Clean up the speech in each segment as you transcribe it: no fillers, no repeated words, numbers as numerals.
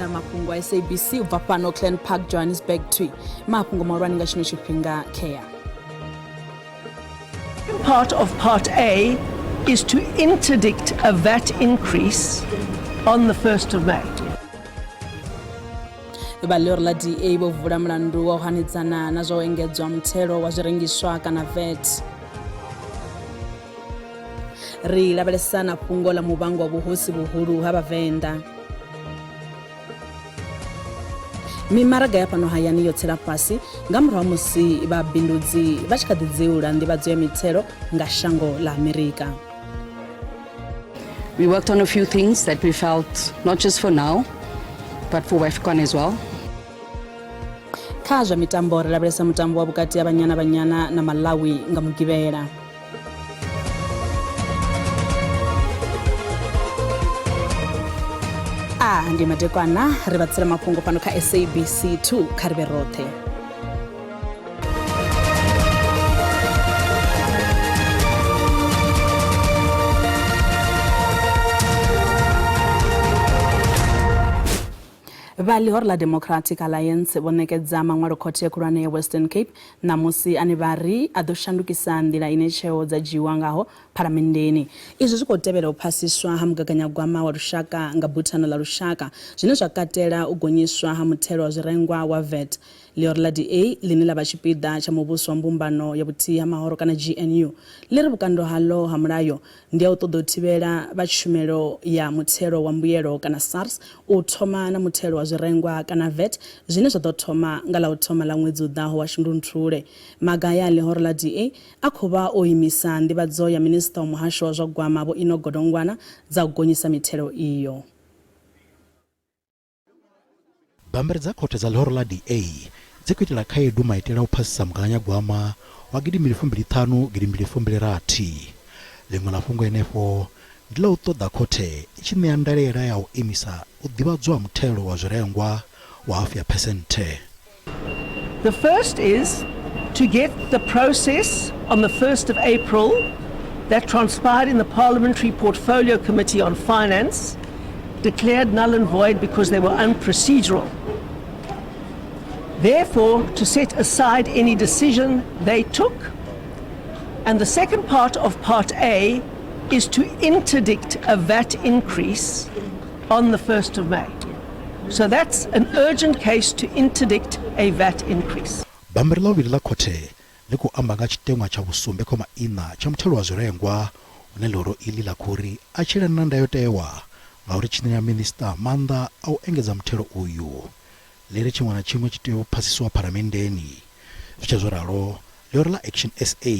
vhatsela mafhungo a SABC u bva fhano Glen Park Johannesburg twi mafhungo mahulwane nga tshino tshifhinga khea. Part of Part A is to interdict a VAT increase on the 1st of May. Vha ḽioro ḽa DA vho vula mulandu wa u hanedzana na zwa u engedzwa muthelo wa zwirengiswa kana VAT. Ri lavhelesa na fhungo ḽa muvhango wa vhuhosi vhuhulu ha Vhavenḓa. Mimaraga ya fhano hayani yo tsela fhasi nga murahu ha musi vhabindudzi vha tshi kha ḓi dzeula nḓivhadzo ya mithelo nga shango ḽa Amerika. We worked on a few things that we felt, not just for now, but for WAFCON as well. Kha zwa mitambo ri lavhelesa mutambo wa vhukati ha Banyana Banyana na Malawi nga Mugivhela. A ndi madekwana ri vha tsela mafhungo fhano kha SABC 2 kha ri vhe roṱhe. Vha ḽihoro ḽa Democratic Alliance vho ṋekedza maṅwalo khothe khulwane ya Western Cape ṋamusi ane vha ri a ḓo shandukisa nḓila ine tsheo dza dzhiiwa ngaho Phalamenndeni. Izwi zwi khou tevhela u phasiswa ha mugaganyagwama wa lushaka nga Buthano ḽa Lushaka, zwine zwa katela u gonyiswa ha muthelo wa zwirengwa wa vat. Ḽihoro ḽa DA, ḽine ḽa vha tshipiḓa tsha muvhuso wa mbumbano ya vhuthihi ha mahoro kana GNU, ḽi ri vhukando haḽo ha mulayo ndi ha u ṱoḓa u thivhela vha tshumelo ya muthelo wa mbuyelo kana SARS u thoma na muthelo wa zwirengwa kana vat zwine zwa ḓo thoma nga ḽa u thoma ḽa ṅwedzi u ḓaho wa Shundunthule. Maga aya a ḽihoro ḽa DA a khou vha o imisa nḓivhadzo ya Minisiṱa wa Muhasho wa zwa Gwama Vho Enoch Godongwana dza u gonyisa mithelo iyo. Bammbiri dza khothe dza ḽihoro ḽa DA dzi khou itela khaedu maitele a u phasisa mugaganyagwama wa gidimbili fumbili ṱhanu gidimbili fumbili rathi. Ḽiṅwe ḽa fhungo henefho ndi ḽa u ṱoḓa khothe i tshi ṋea ndaela ya u imisa u ḓivhadzwa ha muthelo wa zwirengwa wa hafu ya phesenthe. The first is to get the process on the 1st of April that transpired in the Parliamentary Portfolio Committee on Finance declared null and void because they were unprocedural. Therefore, to set aside any decision they took. And the second part of Part A is to interdict a VAT increase on the 1st of May. So that's an urgent case to interdict a VAT increase. Bammbiri ḽa vhuvhili ḽa khothe ḽi khou amba nga tshiteṅwa tsha vhusumbe khoma iṋa tsha muthelo wa zwirengwa hune ḽihoro iḽi ḽa khou ri a tshi elana na ndayotewa ngauri tshi ṋea minisṱa maanḓa a u engedza muthelo uyu. Ḽi ri tshiṅwe na tshiṅwe tshi tea u phasisiwa phalamenndeni. Zwi tshe zwo ralo, ḽihoro ḽa Action SA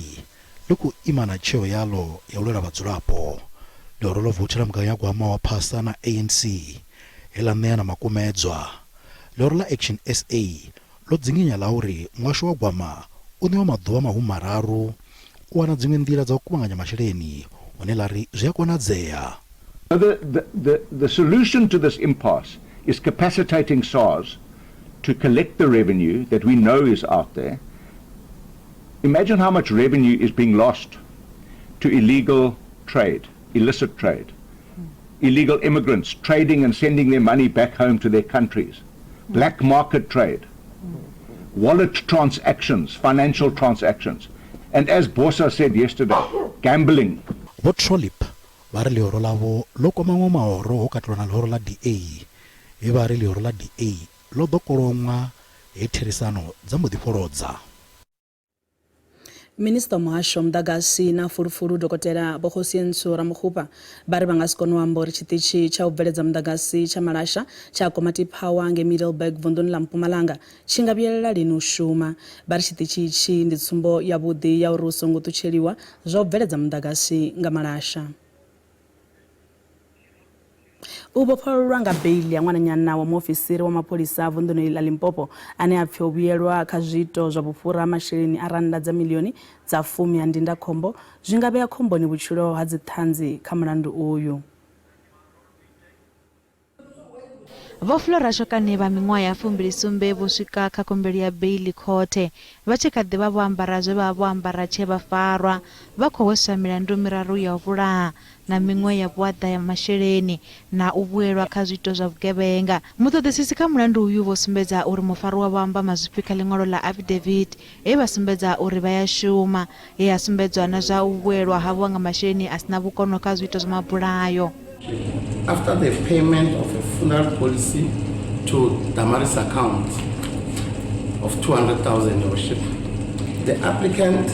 ḽi khou ima na tsheo yaḽo ya u lwela vhadzulapo. Ḽihoro ḽo vouthela mugaganyagwama wa phasa na ANC, he ḽa ṋea na makumedzwa. Ḽihoro ḽa Action SA ḽo dzinginya ḽa uri muhasho wa gwama u ṋewa maḓuvha mahumimararu u wana dziṅwe nḓila dza u kuvhanganya masheleni, hune ḽa ri zwi a konadzea. The, the, the, the solution to this impasse is capacitating SARS to collect the revenue that we know is out there. Imagine how much revenue is being lost to illegal trade, illicit trade, illegal immigrants trading and sending their money back home to their countries, black market trade, wallet transactions, financial transactions, and as Bosa said yesterday, gambling. Vho Trollip vha ri ḽihoro ḽavho ḽo kwama maṅwe mahoro ho katelwa na ḽihoro ḽa DA, he vha ri ḽihoro ḽa DA ḽo ḓo koloṅwa he therisano dza mbo ḓi fholodza. Minisiṱa wa muhasho wa muḓagasi na fulufulu Dokotela Vho Kgosientsho Ramokgopa vha ri vha nga si kone u amba uri tshiṱitshi tsha u bveledza muḓagasi tsha malasha tsha Komati Power ngei Middelburg vunḓuni ḽa Mpumalanga tshi nga vhuyelela lini u shuma. Vha ri tshiṱitshi itshi ndi tsumbo yavhuḓi ya uri hu songo ṱutsheliwa zwa u bveledza muḓagasi nga malasha. U vhofhololwa nga beiḽi ya ṅwananyana wa muofisiri wa mapholisa vunḓuni ḽa Limpopo ane a pfi o vhuyelwa kha zwiito zwa vhufhura ha masheleni a rannda dza miḽioni dza fumi a ndindakhombo zwi nga vhea khomboni vhutshilo ha dziṱhanzi kha mulandu uyu. Vho Flora Shokane vha miṅwaha ya 27 vho swika kha khumbelo ya beiḽi khothe vha tshi kha ḓi vha vho ambara zwe vha vha vho ambara tshe vha farwa. Vha khou hweswa milandu miraru ya u vhulaha na miṅwe ya vhuaḓa ya masheleni na u vhuelwa kha zwiito zwa vhugevhenga. Muṱoḓisisi kha mulandu uyu vho sumbedza uri mufariwa vho amba mazwifhi kha ḽiṅwalo ḽa affidavit he vha sumbedza uri vha ya shuma, he ha sumbedzwa na zwa u vhuelwa havho nga masheleni a si na vhukono kha zwiito zwa mabulayo. After the payment of a funeral policy to Damaris account of 200,000, Your Worship, the applicant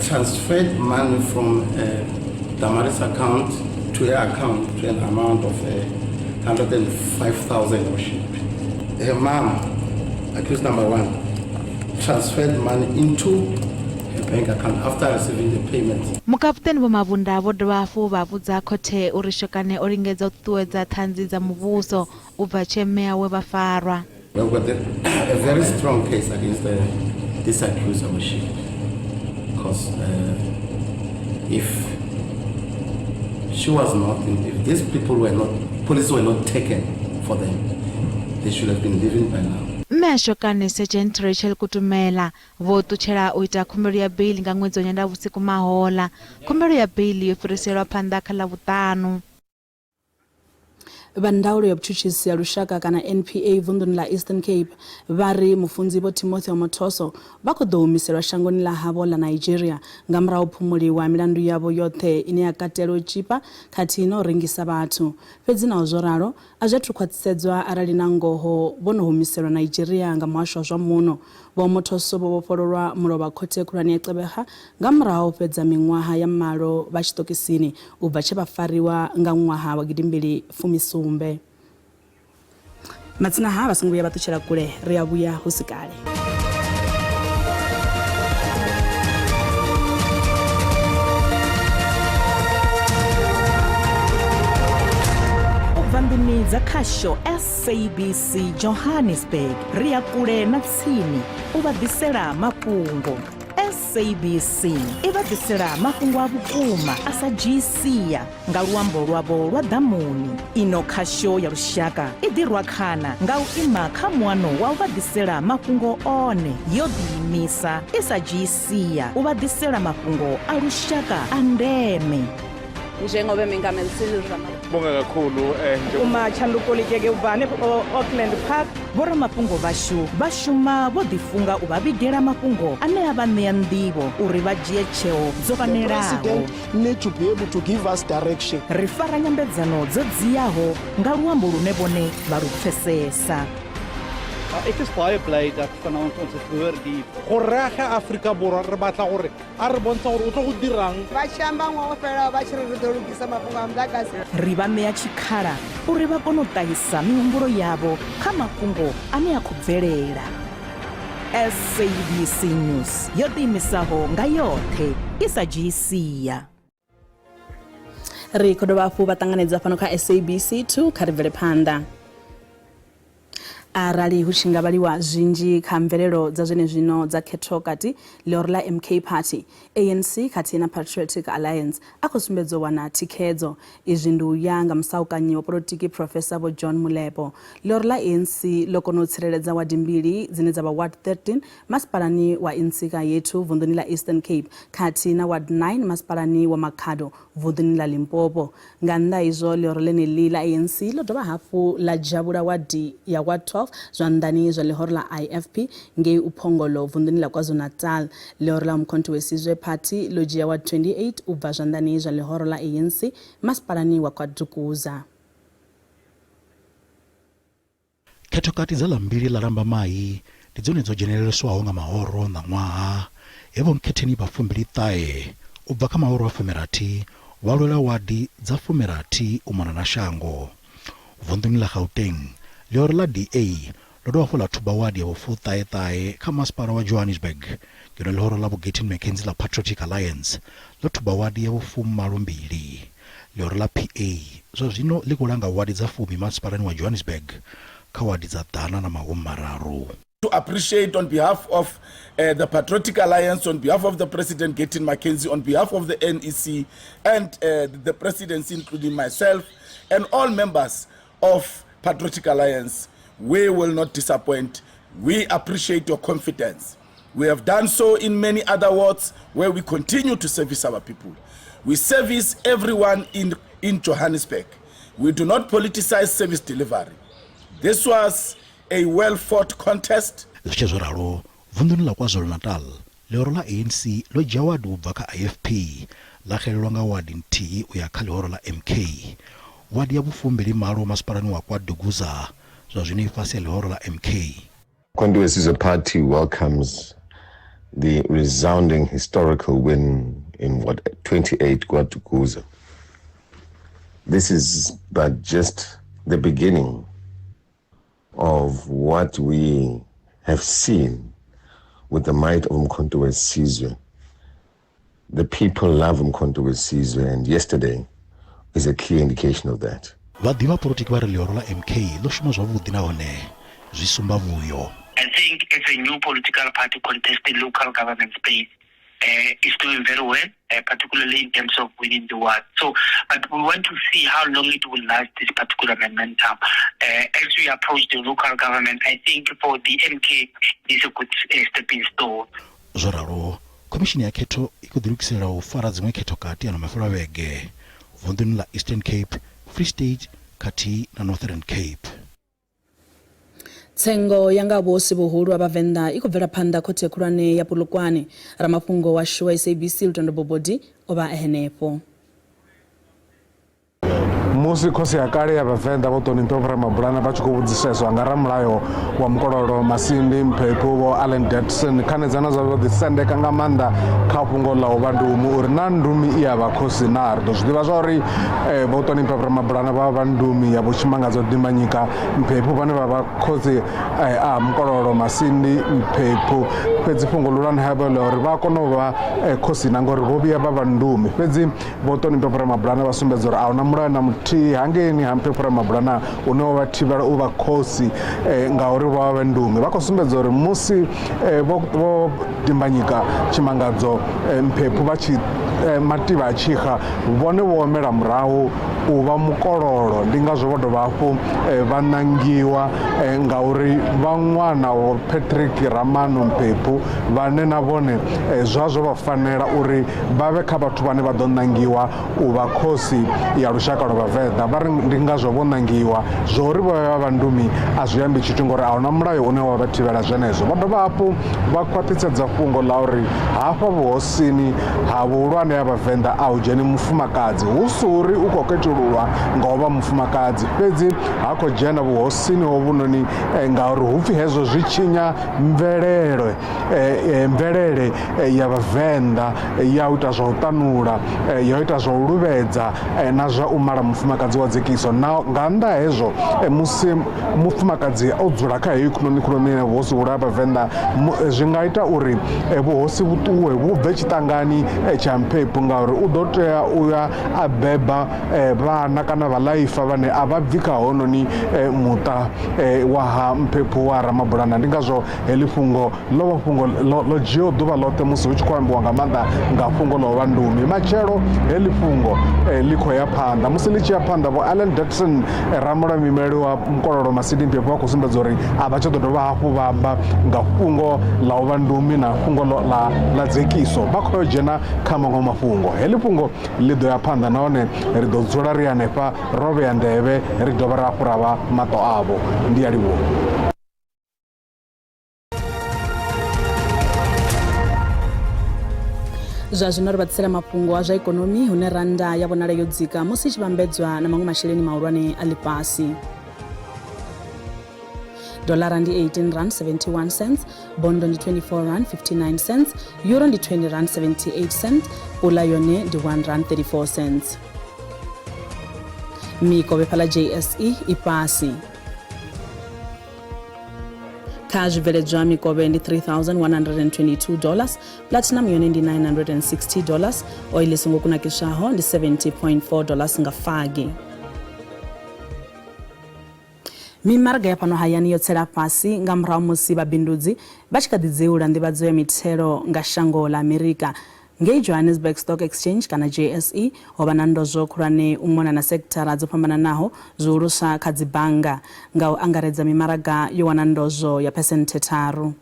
transferred money from Damaris account to her account to an amount of 105,000, Your Worship. Her mom, accused number one, transferred money into her bank account after receiving the payment. Mukapuṱeni Vho Mabunda vho dovha hafhu vha vhudza khothe uri Shokane o lingedza u ṱuṱuwedza ṱhanzi dza muvhuso u bva tshe mme awe vha farwa. We've got a very strong case against this accused, Your Worship, because if she was not, if these people were not, police were not taken for them, they should have been living by now. Mme a Shokane, Sergeant Rachel Kutumela, vho ṱutshela u ita khumbelo ya beiḽi nga ṅwedzi wa Nyendavhusiku mahoḽa. Khumbelo ya beiḽi yo fhiriselwa phanḓa kha Ḽavhuṱanu. Vha ndaulo ya vhutshutshisi ya lushaka kana NPA vunḓuni ḽa Eastern Cape vha ri mufunzi Vho Timothy Omotoso vha khou ḓo humiselwa shangoni ḽa havho ḽa Nigeria nga murahu phumuliwa milandu yavho yoṱhe ine ya katela u tzhipa khathihi na u rengisa vhathu. Fhedzi naho zwo ralo, a zwi athu khwaṱhisedzwa arali na ngoho vho no humiselwa Nigeria nga muhasho wa zwa muno. Vho Omotoso vho vhofhololwa mulovha khothe khulwane ya Gqeberha nga murahu ha u fhedza miṅwaha ya malo vha tshiṱokisini u bva tshe vha fariwa nga ṅwaha wa gidimbili fumi sumbe. Matsina ha vha songo vhuya vha ṱutshela kule, ri a vhuya hu si kale. U bva nḓuni dza khasho SABC Johannesburg ri ya kule na tsini u vha ḓisela mafhungo. SABC i vha ḓisela mafhungo a vhukuma a sa dzhii sia nga luambo lwavho lwa ḓamuni. Ino khasho ya lushaka i ḓirwa khana nga u ima kha muano wa u vha ḓisela mafhungo one yo ḓiimisa i sa dzhii sia u vha ḓisela mafhungo a lushaka a ndeme. Njengoba Mengameli Cyril Ramaphosa Bonga kakhulu eh Uma tshanduko likege u bva hanefho Auckland Park. Vhoramafhungo vhashu vha shuma vho ḓifunga u vha vhigela mafhungo ane a vha ṋea nḓivho uri vha dzhie tsheo dzo fanelaho. Need to be able to give us direction. Ri fara nyambedzano dzo dziaho nga luambo lune vhone vha lu pfesesa. Ek is baie bly dat vanaand ons het gehoor die Go rega Afrika Borwa re batla gore a re bontsha gore o tlo go dirang. Vha tshi amba ṅwaha wo fhelaho vha tshi ri ri ḓo lugisa mafhungo a muḓagasi. Ri vha ṋea tshikhala uri vha kone u ṱahisa mihumbulo yavho kha mafhungo ane a khou bvelela. SABC News yo ḓiimisaho nga yoṱhe i sa dzhii sia. Ri khou dovha hafhu vha ṱanganedza fhano kha SABC 2 kha ri bvele phanḓa. Arali hu tshi nga vhaliwa zwinzhi kha mvelelo dza zwenezwino dza khetho kati, ḽihoro ḽa MK Party, ANC khathihi na Patriotic Alliance a khou sumbedza u wana thikhedzo. Izwi ndi u ya nga musaukanyi wa polotiki Phrofesa Vho John Molepo. Ḽihoro ḽa ANC ḽo kona u tsireledza wadi mbili dzine dza vha Ward 13 masipalani wa Intsika Yethu vunḓuni ḽa Eastern Cape khathihi na Ward 9 masipalani wa Makhado vunḓuni ḽa Limpopo. Nga nnḓa ha izwo, ḽihoro ḽeneḽi ḽa ANC ḽo dovha hafhu ḽa dzhavhula wadi ya Ward 12 zwanḓani zwa ḽihoro ḽa IFP ngei Uphongolo vunḓuni ḽa KwaZulu-Natal. Ḽihoro ḽa Umkhonto we Sizwe Party ḽo dzhia Ward 28 u bva zwanḓani zwa ḽihoro ḽa ANC masipalani wa KwaDukuza. Khethokati dza ḽa mbili ḽa Lambamai ndi dzone dzo dzheneleleswaho nga mahoro ṋaṅwaha, he Vho Nkhetheni vha 29 u bva kha mahoro a fumirathi vha lwela wadi dza fumirathi u mona na shango. Vunḓuni ḽa Gauteng, ḽihoro ḽa DA ḽo dovha hafhu ḽa thuba wadi ya vhufuṱahe-ṱahe kha masipala wa Johannesburg, ngeno ḽihoro ḽa Vho Gayton McKenzie ḽa Patriotic Alliance ḽo thuba wadi ya vhufumalombili. Ḽihoro ḽa PA zwa zwino ḽi khou langa wadi dza fumi masipalani wa Johannesburg kha wadi dza 130. To appreciate on behalf of uh, the Patriotic Alliance, on behalf of the President Gayton McKenzie, on behalf of the NEC and uh, the presidency, including myself, and all members of Patriotic Alliance, we will not disappoint. We appreciate your confidence. We have done so in many other wards where we continue to service our people. We service everyone in, in Johannesburg. We do not politicize service delivery. This was a well-fought contest. Zwi tshi zwo ralo, vunḓuni ḽa KwaZulu-Natal, ḽihoro ḽa ANC ḽo dzhia wadi u bva kha IFP, ḽa xelelwa nga wadi nthihi u ya kha ḽihoro ḽa MK. Wadi ya vhufumbili-malo masipalani wa KwaDukuza zwa zwino i fhasi ha ḽihoro ḽa MK. Umkhonto weSizwe Party welcomes the resounding historical win in Ward 28 KwaDukuza. This is but just the beginning of what we have seen with the might of Umkhonto weSizwe. The people love Umkhonto weSizwe and yesterday is a clear indication of that. Vhaḓivhi vha polotiki vha ri ḽihoro ḽa MK ḽo shuma zwavhuḓi nahone zwi sumba vhuyo. I think as a new political party contesting local government space uh, is doing very well, uh, particularly in terms of winning the ward. So, but we want to see how long it will last, this particular momentum. Uh, as we approach the local government, I think for the MK, this is a good uh, stepping stone. Zwo ralo, khomishini ya khetho i khou ḓilugiselela u fara dziṅwe khetho kati ano mafhelo a vhege vunḓuni ḽa Eastern Cape, Free State khathihi na Northern Cape. Tsengo ya nga vhuhosi vhuhulu ha Vhavenḓa i khou bvela phanḓa khothe khulwane ya Polokwane. Ramafhungo washu wa SABC Lutendo Bobodi o vha e henefho. Musi khosi ya kale ya Vhavenḓa Vho Toni Mphepo Ramabulana vha tshi khou vhudziseswa nga ramulayo wa mukololo Masindi Mphephu Vho Allen Datson, khanedzano dza vho ḓisendeka nga maanḓa kha fhungo ḽa u vha ndumi uri na ndumi i ya vha khosi naa. Ri ḓo zwi ḓivha zwa uri eh, Vho Toni Mphepo Ramabulana vha vha ndumi ya Vho Tshimangadzo Dimbanyika Mphephu vhane vha vha khotsi eh, a mukololo Masindi Mphephu. Fhedzi fhungo ḽihulwane havho ḽa uri vha kona u vha eh, khosi na ngori vho vhuya vha vha ndumi. Fhedzi Vho Toni Mphephu Ramabulana vha sumbedza uri a huna mulayo na muthihi hangeini ha Mphephu Ramabulana une wa vha thivhela u vha khosi eh, ngauri vho vha vhe ndumi. Vha khou sumbedza uri musi eh, vho, vho Dimbanyika Tshimangadzo eh, Mphephu vha tshi eh, mativha a tshixa vhone vho omela murahu u vha mukololo ndi ngazwo vho dovha hafhu eh, vha nangiwa eh, ngauri vha ṅwana wa Patrick Ramano Mphephu vhane na vhone eh, zwa zwo vha fanela uri vha vhe kha vhathu vhane vha ḓo nangiwa u vha khosi ya lushaka lwa Vhavenḓa. Vha ri ndi ngazwo vho nangiwa. Zwo uri vho vha vha ndumi a zwi ambi tshithu ngori a huna mulayo une wa vha thivhela zwenezwo. Vha dovha hafhu vha khwaṱhisedza fhungo ḽa uri hafha vhuhosini ha vhuhulwane ha Vhavenḓa a hu dzheni mufumakadzi, hu si uri u khou khethululwa nga u vha mufumakadzi, fhedzi ha khou dzhena vhuhosini hovhunoni ngauri hu pfi hezwo zwi tshinya mvelele. Mvelele ya Vhavenḓa ya u ita zwa u ṱanula, ya u ita zwa u luvhedza na zwa u mala mufumakadzi wa dzekiso. Na nga nnḓa ha hezwo, musi mufumakadzi o dzula kha heyi khulunoni khulwane ya vhuhosi vhuhulu ha Vhavenḓa, zwi nga ita uri vhuhosi vhu ṱuwe vhu bve tshiṱangani tsha Mphephu ngauri u ḓo tea u ya a beba vhana kana vhaḽaifa vhane a vha bvi kha hononi muṱa wa ha Mphephu wa Ramabulana. Ndi ngazwo Heḽi fhungo ḽo vha fhungo ḽo dzhiaho ḓuvha ḽoṱhe musi hu tshi khou ambiwa nga maanḓa nga fhungo ḽa u vha ndumi. Matshelo heḽi fhungo ḽi khou ya phanḓa. Musi ḽi tshi ya phanḓa, Vho Alan Datson, ramulayo muimeleli wa Mukololo Masindi Mphephu vha khou sumbedza uri a vha tsha ḓo dovha hafhu vha amba nga fhungo ḽa u vha ndumi na fhungo ḽa ḽa dzekiso. Vha khou yo dzhena kha maṅwe mafhungo. Heḽi fhungo ḽi ḓo ya phanḓa nahone ri ḓo dzula ri hanefha ro vhea nḓevhe ri dovha ra hafhu ra vha maṱo avho. Ndi a livhuwa. Zwa zwino ri vha ḓisela mafhungo a zwa ikonomi hune rannda ya vhonala yo dzika musi i tshi vhambedzwa na maṅwe masheleni mahulwane a ḽifhasi. Dolara ndi 18 rand 71 cents, bondo ndi 24 rand 59 cents, euro ndi 20 rand 78 cents, pula yone ndi 1 rand 34 cents. Mikovhe fhaḽa JSE i fhasi. Kha zwibveledzwa mikovhe ndi 3122 dollars, platinum yone ndi 960 dollars, oil i songo kunakiswaho ndi 70.4 dollars nga fagi. Mimaraga ya fhano hayani yo tsela fhasi nga murahu musi vhabindudzi vha tshi kha ḓi dzeula nḓivhadzo ya mithelo nga shango ḽa Amerika. Ngei Johannesburg Stock Exchange kana JSE ho vha na ndozwo khulwane u mona na sekithara dzo fhambananaho zwihulusa kha dzibannga. Nga u angaredza mimaraga yo wana ndozwo ya phesenthe tharu.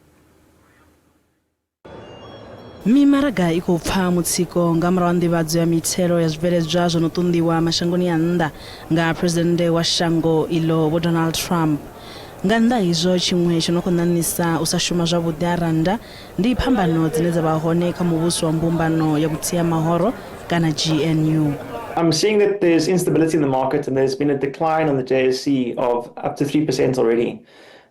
Mimaraga i khou pfa mutsiko nga murahu ha nḓivhadzo ya mithelo ya zwibveledzwa zwo no ṱunḓiwa mashangoni a nnḓa nga Phresidennde wa shango iḽo Vho Donald Trump. Nga nnḓa ha izwo, tshiṅwe tsho no khou ṋaṋisa u sa shuma zwavhuḓi ha rannda ndi phambano dzine dza vha hone kha muvhuso wa mbumbano ya vhuthihi ha mahoro kana GNU. I'm seeing that there's instability in the market and there's been a decline on the JSE of up to 3% already.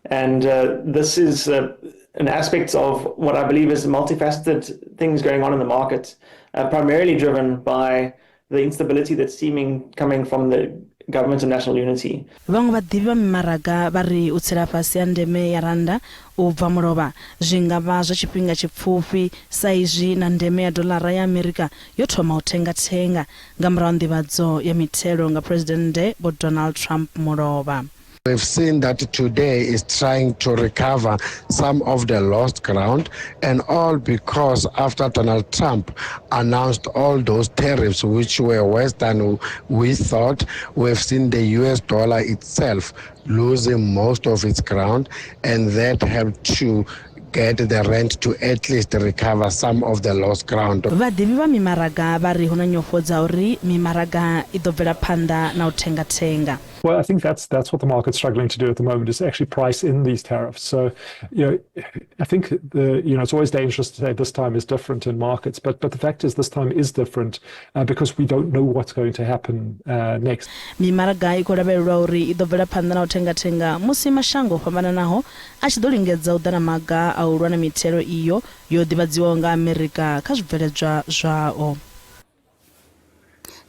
And uh, this is uh, an aspect of what I believe is multifaceted things going on in the market, uh, primarily driven by the instability that's seeming coming from the government of national unity. Vhaṅwe vhaḓivhi vha mimaraga vha ri u tsela fhasi ha ndeme ya rannda u bva mulovha zwi nga vha zwa tshifhinga tshipfufhi sa izwi na ndeme ya doḽara ya Amerika yo thoma u thenga-thenga nga murahu ha nḓivhadzo ya mithelo nga Phresidennde Vho Donald Trump mulovha. We've seen that today is trying to recover some of the lost ground, and all because after Donald Trump announced all those tariffs, which were worse than we thought, we've seen the US dollar itself losing most of its ground, and that helped to get the rand to at least recover some of the lost ground. Vhaḓivhi vha mimaraga vha ri hu na nyofho dza uri mimaraga i ḓo bvela phanḓa na u thenga-thenga. Well, I think that's that's what the market's struggling to do at the moment is actually price in these tariffs. So, you know, I think the you know it's always dangerous to say this time is different in markets, but but the fact is this time is different uh, because we don't know what's going to happen uh, next. Mimaraga i khou lavhelelwa uri i ḓo bvela phanḓa na u thenga-thenga musi mashango o fhambananaho a tshi ḓo lingedza u ḓa na maga a u lwa na mithelo iyo yo ḓivhadziwaho nga Amerika kha zwibveledzwa zwao.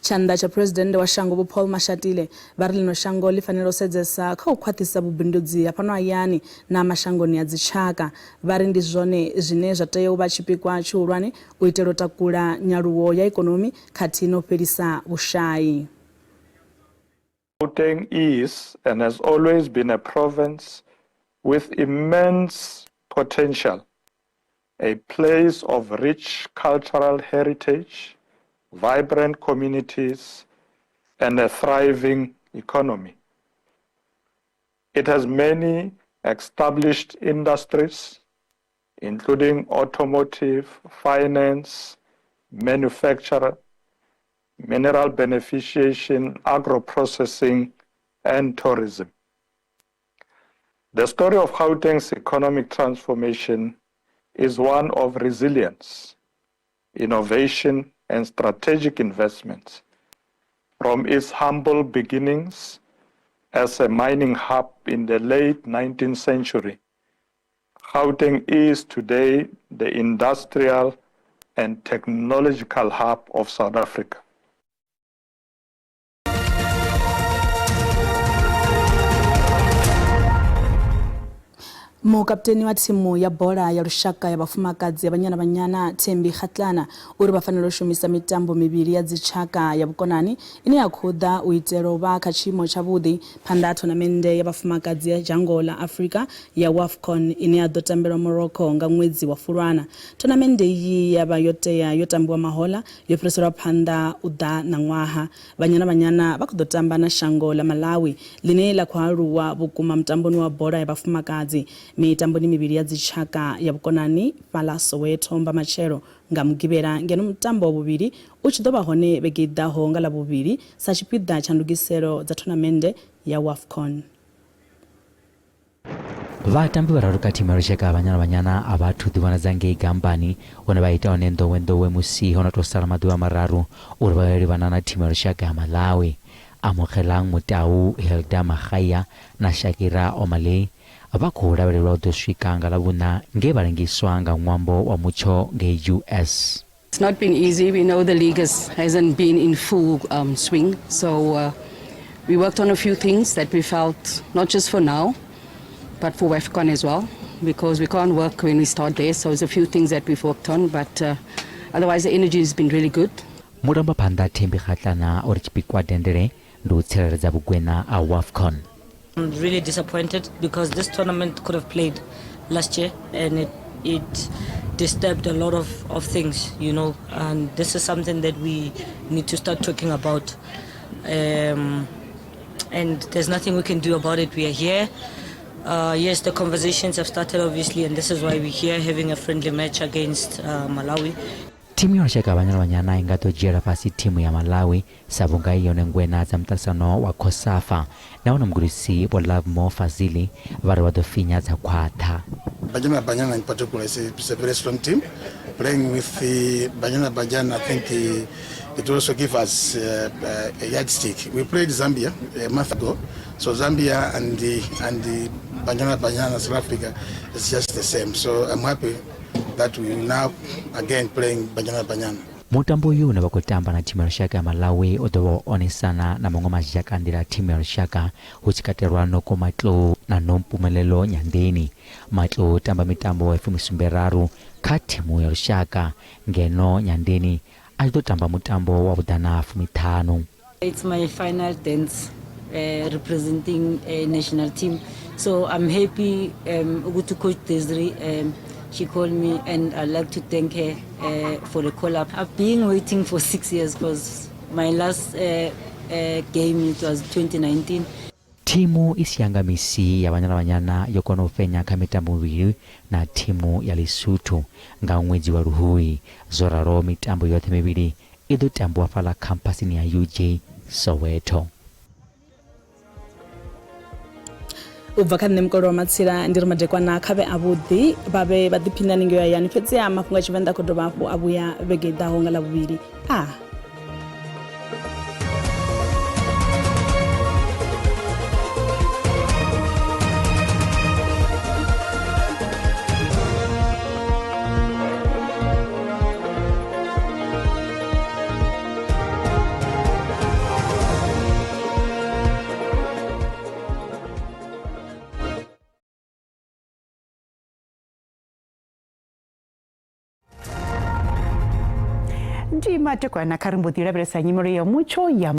Tshanḓa tsha Phresidennde wa shango Vho Paul Mashatile vha ri ḽino shango ḽi fanela u sedzesa kha u khwaṱhisa vhubindudzi ha fhano hayani na mashangoni a dzitshaka. Vha ri ndi zwone zwine zwa tea u vha tshipikwa tshihulwane u itela u takula nyaluwo ya ikonomi khathihi na u fhelisa vhushai. Gauteng is and has always been a province with immense potential, a place of rich cultural heritage, vibrant communities, and a thriving economy. It has many established industries, including automotive, finance, manufacture, mineral beneficiation, agro-processing, and tourism. The story of Gauteng's economic transformation is one of resilience, innovation, and strategic investments. From its humble beginnings as a mining hub in the late 19th century, Gauteng is today the industrial and technological hub of South Africa. Mukaputeni wa thimu ya bola ya lushaka ya vhafumakadzi ya Banyana Banyana Thembi Kgatlana uri vha fanela u shumisa mitambo mivhili ya dzitshaka ya vhukonani ine ya khou ḓa u itela u vha kha tshiimo tshavhuḓi phanḓa ha thonamennde ya vhafumakadzi ya dzhango ḽa Afrika ya WAFCON ine ya ḓo tambelwa Morocco nga ṅwedzi wa Fulwana. Thonamennde iyi ya vha yo tea yo tambiwa mahoḽa yo fhiriselwa phanḓa u ḓa ṋaṅwaha. Banyana Banyana vha khou ḓo tamba na shango ḽa Malawi ḽine ḽa khou aluwa vhukuma mutamboni wa bola ya vhafumakadzi mitamboni mivhili ya dzitshaka ya vhukonani fhaḽa Soweto mbamatshelo nga Mugivhela ngeno mutambo wa vhuvhili u tshi ḓo vha hone vhege i ḓaho nga Ḽavhuvhili sa tshipiḓa tsha ndugiselo dza thonamennde ya WAFCON. Vhatambi vhararu kha thimu ya lushaka ya Banyana Banyana a vha athu ḓivhonadza ngei gammbani hune vha ita hone nḓowenḓowe musi ho no tou sala maḓuvha mararu uri vha yo livhana na thimu ya lushaka ya Malawi. Amogelang Motau, Hilda Magaia na Shakira O'Malley vha khou lavhelelwa u ḓo swika nga Ḽavhuṋa nge vha lengiswa nga ṅwambo wa mutsho ngei US. It's not been easy. We know the league has, hasn't been in full um, swing. So uh, we worked on a few things that we felt, not just for now, but for WAFCON as well, because we can't work when we start there. So there's a few things that we've worked on, but uh, otherwise the energy has been really good. Murangaphanḓa Thembi Kgatlana o ri tshipikwa dendele ndi u tsireledza vhugwena a WAFCON. I'm really disappointed because this tournament could have played last year and it, it disturbed a lot of, of things, you know, and this is something that we need to start talking about. Um, and there's nothing we can do about it. We are here. Uh, yes, the conversations have started, obviously, and this is why we're here having a friendly match against uh, Malawi. Thimu ya lushaka Banyana Banyana i nga ḓo dzhiela fhasi thimu ya Malawi sa vhunga i yone ngwena dza muṱaṱisano wa COSAFA nahone mugudisi Vho Lovemore Fazili vha ri vha ḓo finya dza khwaṱha. Banyana Banyana in particular is a, is a very strong team. Playing with the Banyana Banyana, I think it also give us a yardstick. We played Zambia a month ago, so Zambia and the, and the Banyana Banyana South Africa is just the same. So I'm happy that we will now again playing Banyana Banyana. Mutambo uyu une vha khou tamba na thimu ya lushaka ya Malawi u ḓo vha u onesana na maṅwe mazhakanḓila a thimu ya lushaka hu tshi katelwa Noko Matlou na Nompumelelo Nyandeni. Matlou o tamba mitambo ya fumisumbe-raru kha thimu ya lushaka ngeno Nyandeni a tshi ḓo tamba mutambo wa vhuḓana fumiṱhanu. It's my final dance uh, representing a national team. So I'm happy um, ukuthi coach Desiree um, she called me and I'd like to thank her uh, for the call up. I've been waiting for six years because my last uh, uh, game it was 2019. Thimu i si ya nga misi ya Banyana Banyana yo kona u fhenya kha mitambo mivhili na thimu ya Lesotho nga ṅwedzi wa Luhuhi. Zwo ralo mitambo yoṱhe mivhili i ḓo tambiwa fhaḽa khamphasini ya UJ Soweto. U bva kha nṋe mukolo wa matsila ndi ri madekwana kha vhe avhuḓi vha vhe vha ḓiphina haningei hayani fhedziha mafhungo a tshivenḓa khou dovha hafhu a vhuya vhege i ḓaho nga ḽavhuvhili a Ndi madekwana kha ri mbo ḓi lavhelesa nyimelo ya mutsho ya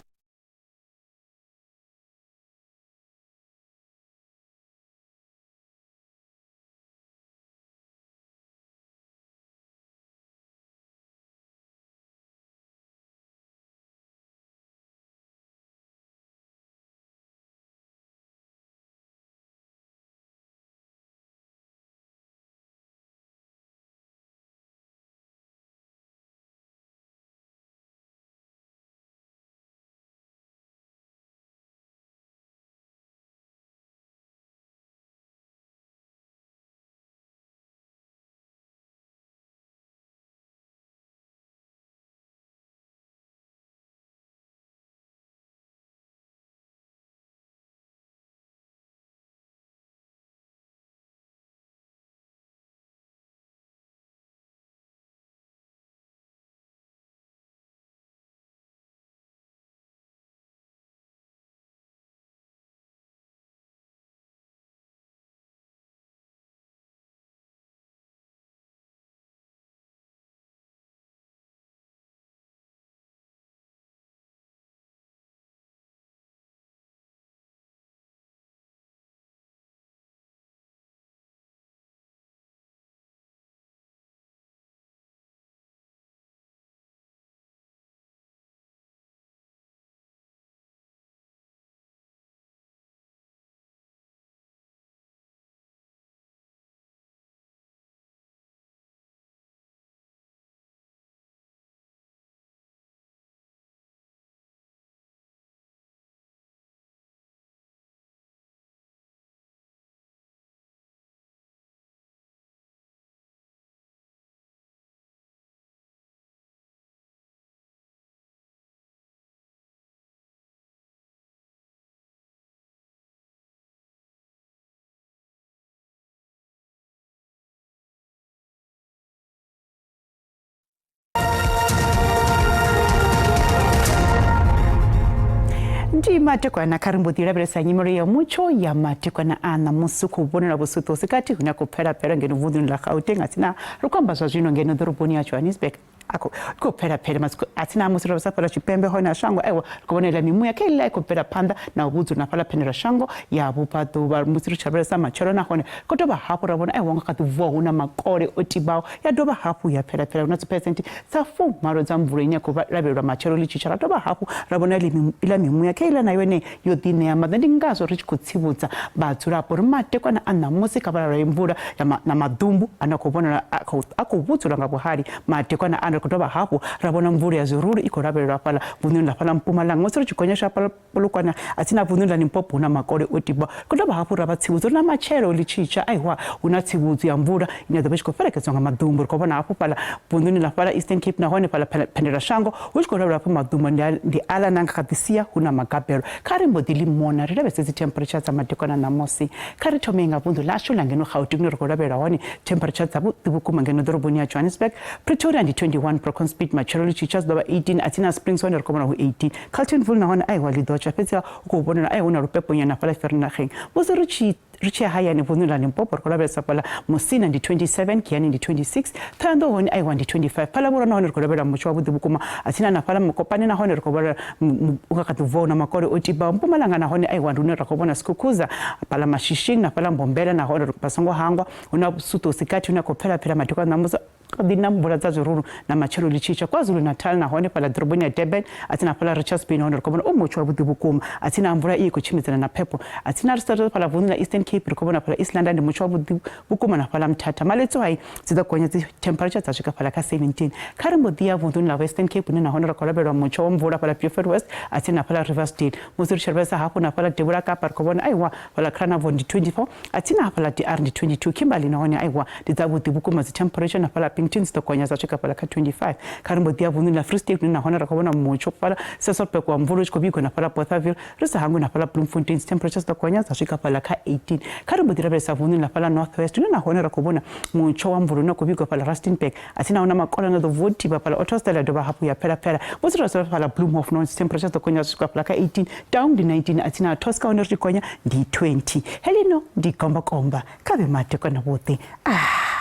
Ndi madekwana kha ri mbo ḓi lavhelesa nyimelo ya mutsho ya madekwana a ṋamusi khou vhonala vhusuṱo hu si kati hune a khou pfela phela ngeno vunḓuni ḽa Gauteng atsina ri khou amba zwa zwino ngeno ḓoroboni ya Johannesburg. a khou i khou bvela phela masiku a tsini musi ro sa fhala tshipembe hone ha shango aiwa ri khou vhona iḽa mimuya kha iḽa i khou bvela phanḓa na u vhudzula na fhaḽa phendela shango ya vhubvaḓuvha musi ri tshi lavhelesa matshelo nahone ri khou dovha hafhu ra vhona aiwa nga kha ḓi vuwa hu na makole o tibaho ya dovha hafhu ya fhela fhela hu na dziphesenthe dza fumalo dza mvula ine ya khou lavhelelwa matshelo ḽi tshi tsha ra dovha hafhu ra vhona iḽa mimuya kha iḽa na yone yo ḓi ṋea maanḓa ndi ngazwo ri tshi khou tsivhudza vhadzulapo uri madekwana a ṋamusi kha vhalala mvula na maḓumbu ane a khou vhonala a khou vhudzula nga vhuhali madekwana ano ri khou dovha hafhu ra vhona mvula ya zwirulu i khou lavhelelwa fhaḽa vunḓuni ḽa fhaḽa Mpumalanga musi ri tshi gonyesha fhaḽa Polokwane a tsini na vunḓuni ḽa Limpopo hu na makole o tiba ri khou dovha hafhu ra vha tsivhudzo uri na matshelo ḽi tshi tsha aiwa hu na tsivhudzo ya mvula ine ya ḓo vha i tshi khou fhelekedzwa nga maḓumbu ri khou vhona hafhu fhaḽa vunḓuni ḽa fhaḽa Eastern Cape nahone fhaḽa phendelashango hu tshi khou lavhelelwa hafhu maḓumbu ndi aḽa na nga kha ḓi sia hu na magabelo kha ri mbo ḓi ḽi mona ri lavhelese dzi temperature dza madekwana ṋamusi kha ri thome nga vunḓu ḽashu ḽa ngeno Gauteng hune ri khou lavhelela hone temperature dzavhuḓi vhukuma ngeno ḓoroboni ya Johannesburg Pretoria ndi 21 Broken matshelo ḽi tshi tsha zwi ḓo vha 18 Athena Springs hone ri khou vhona hu 18 Carltonville nahone aiwa ḽi ḓo tsha fhedziha u khou vhonala ai hu na lupeponyana fhaḽa Vereeniging musi ri tshi ri tshi ya hayani vunḓuni ḽa Limpopo ri khou lavhelesa fhaḽa Musina ndi 27 Giyani ndi 26 Thohoyandou hone aiwa ndi 25 Phalaborwa nahone ri khou lavhelela mutsho wavhuḓi vhukuma Athina na fhaḽa Mokopane nahone ri khou vhona u nga kha ḓi bvaho na makole o tibaho Mpumalanga nahone aiwa ndi hune ra khou vhona Skukuza fhaḽa Mashishing na fhaḽa Mbombela nahone vha songo hangwa hu na Sutosikati hune a khou pfela phela madekwana ṋamusi ḓi na mvula dza zwirulu na matshelo ḽi tshi tsha KwaZulu-Natal nahone fhaḽa ḓoroboni ya Durban a tsini hafhaḽa Richards Bay nahone ri khou vhona u mutsho wavhuḓi vhukuma a tsini ha mvula i khou tshimbidzana na phepho a tsini ri sa fhaḽa vunḓu ḽa Eastern Cape ri khou vhona fhaḽa East London ndi mutsho wavhuḓi vhukuma na fhaḽa Mthatha Maletswai dzi ḓo gonya dzi temperature dza swika fhaḽa kha 17 kha ri mbo ḓi ya vunḓuni ḽa Western Cape hune nahone ra khou lavhelelwa mutsho wa mvula fhaḽa Beaufort West a tsini na fhaḽa Riversdale musi ri tshi lavhelesa hafhu na fhaḽa Devhula Kapa ri khou vhona aiwa fhaḽa Carnarvon ndi 24 a tsini hafhaḽa DR ndi 22 Kimberley nahone aiwa ndi dzavhuḓi vhukuma dzi temperature na fhaḽa Upington dzi ḓo gonya dza swika fhaḽa kha 25 kha ri mbo ḓi ya vunḓuni ḽa Free State hune nahone ra khou vhona mutsho fhaḽa Sasolburg wa mvula u tshi khou vhigwa na fhaḽa Bothaville ri sa hangwi na fhaḽa Bloemfontein dzi temperature dzi ḓo gonya dza swika fhaḽa kha 18 kha ri mbo ḓi lavhelesa vunḓuni ḽa fhaḽa North West hune nahone ra khou vhona mutsho wa mvula une wa khou vhigwa fhaḽa Rustenburg a tsini ahuna makole na ḓo vuwa tiba fhaḽa Ottosdal ya dovha hafhu ya fhela fhela musi ro sala fhaḽa Bloemhof nahone dzi temperature dzi ḓo gonya swika fhaḽa kha 18 Taung ndi 19 a tsini ha Tosca hone ri tshi gonya ndi 20 heḽino ndi gombakomba kha vhe madekwana vhoṱhe ah.